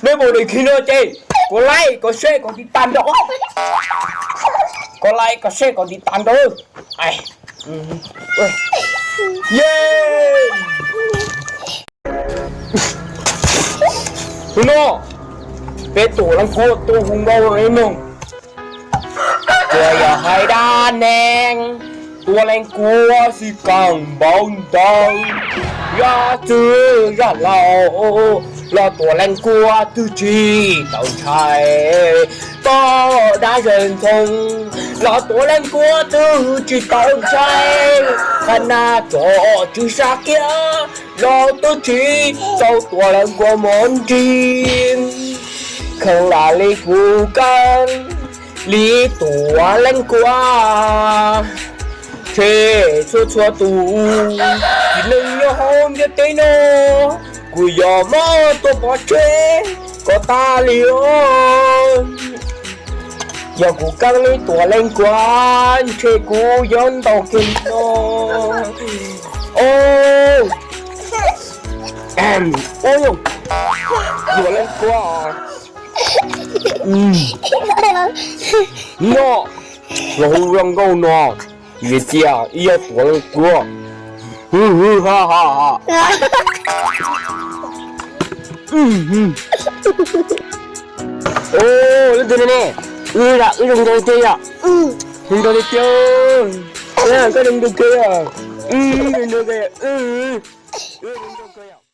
Nej mus de khi no ces kuv like kom share kom tiv tas nrog, kuv like kom share kom tiv tas nrog. Hnub no peb tua leej kuab tua hu nkauj li mloog. Tsuas yog hais dab neeg, tua leej kuab xwb kaaj npaum ntawd. Yog txwg zaj laus los tua leej kuab twb tsis tau ntshai, pom dab zej ntxhoo los tua leej kuab twb tsis tau ntshai, qhov nas tso tswv sab kiag los twb tsis tau tua leej kuab mus nrig. Kheev lam li kuv kheev li tua leej kuab, tseg txhua txhua tus txiv neej nyob hauv ntiaj teb no, kuv yuav muab tua pov tseg kom tas li os. Yog kuv kheev li tua leej kuab ntshe kuv yuav ntaus kiag no. Ua, tua leej kuab no los hu zoo nkauj no, vim tias ib yog tua leej kuab. Leej twg ne? Wb lam wb zoo nkauj tiag yom. Zoo nkauj tiag tiag. Koj zoo nkauj kawg. Zoo nkauj kawg.